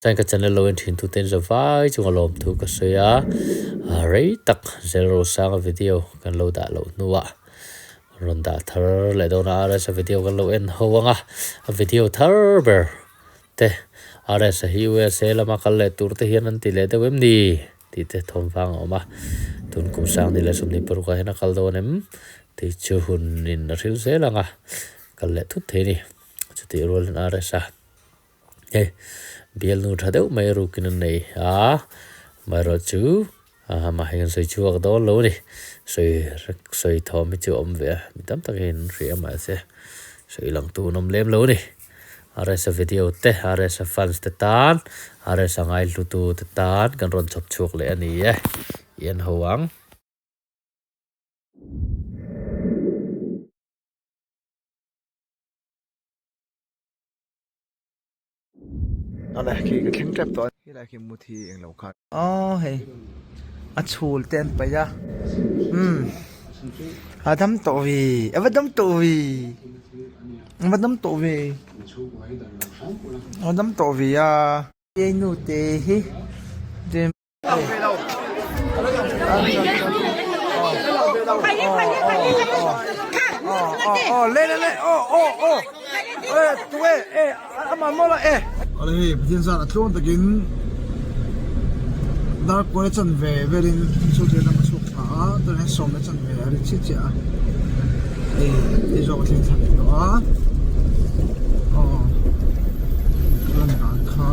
Chuan ka channel lo en thin tu ten zavai chunga lawmthu ka sawi a, rei tak Zelrosanga video kan lo dah loh hnuah rawn dah thar leh dawn a, RS-a video kan lo en ho ang a, a video thar ber te RS-a hi USA lama kal leh tur te hian an ti leh deuh em ni tih te thawm vang a awm a, tun kum sang ni leh 26 ah hian a kal dawn em tih chu hunin a hril zel ang a, kal leh thut thei a ni, chutih rualin RS-a. Hei bialnu tha deuh mai rukin an nei a amaherawh chu amah hian sawi chhuak dawn lo a ni sawi sawi thawm hi chu a awm ve a mi tam tak hian an hria a mahse sawi lang tu an awm lem lo a ni RS-a video te RS-a fans te tan RS-a ngaihlu tu te tan kan rawn chhawp chhuak leh a ni e i en ho ang. Ala khi ka thleng tep tawh a helai khi mut hi englo kha aw hei a chhul te an paih a umm a dam tawh ve a va dam tawh ve a va dam tawh ve a dam tawh ve a nu te hi. Awle hei Pathian zan a tluang takin dar kual a chan ve velin chhungte lam a chhuak thla a tunah hian sawm a chan ve a ri chiah chiah a hei hei zawk a thleng thla leh tawh a aw ka lan dan kha.